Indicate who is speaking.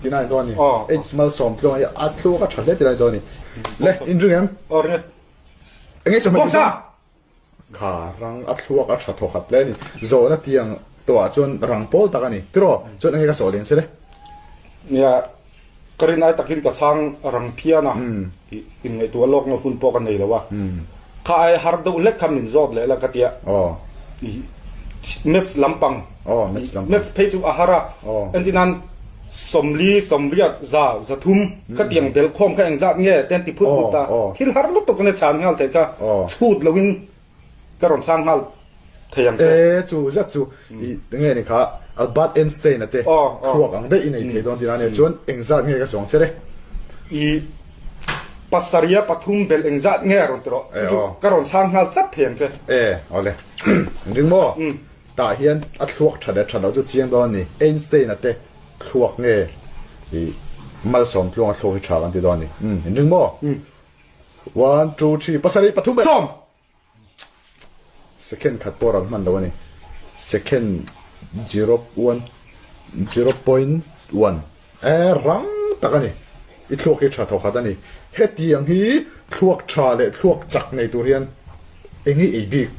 Speaker 1: Tina in dawn a ni. H Malsawmtluanga hi a thluak a tha hle tina in dawn a ni. Le, in ring em?
Speaker 2: Aw ring e.
Speaker 1: Enge chawhmeh tih zawng? Kha rang a thluak a tha thawkhat hle a ni. Zawhna tiang tawhah chuan rang pawl tak a ni. Tiraw? Chuan enge ka sawh leng che le?
Speaker 2: Nia, ka rin ai takin ka chhang rang phian a, inngaihtuah lawkna hun pawh ka nei lo a. Kha ai har deuh hlek kha min zawt leh la ka tia. Maths lampang, maths phei chu a har a, entirnan 40, 80, 100, 300 khatiang bel khawm kha engzat nge te an ti phut phut a, thil har lutuk ania chhan nghal theih kha chhut loin ka rawn chhang nghal thei ang che.
Speaker 1: E chu zet chu i nge ni kha Albert Einstein a te thluak ang daih i nei thei dawn tih ania chuan engzat nge ka chuang che le?
Speaker 2: I pasaria pathum bel engzat nge a rawn ti rawh chu chu ka rawn chhang nghal chat thei ang che.
Speaker 1: E awle ring maw? Tah hian a thluak tha leh tha loh chu chiang dawn a ni. Einstein a te thluak nge i Malsawmtluanga thluak hi tha kan ti dawn a ni. In ring maw? One, two, three, pasarih, pathum leh
Speaker 2: sawm!
Speaker 1: Second khat pawh ram hman lo a ni. Second zero one, zero point one. E rang tak a ni. I thluak hi tha thawkhat a ni. Hetiang hi thluak tha leh thluak chak nei tur hian eng i ei bik?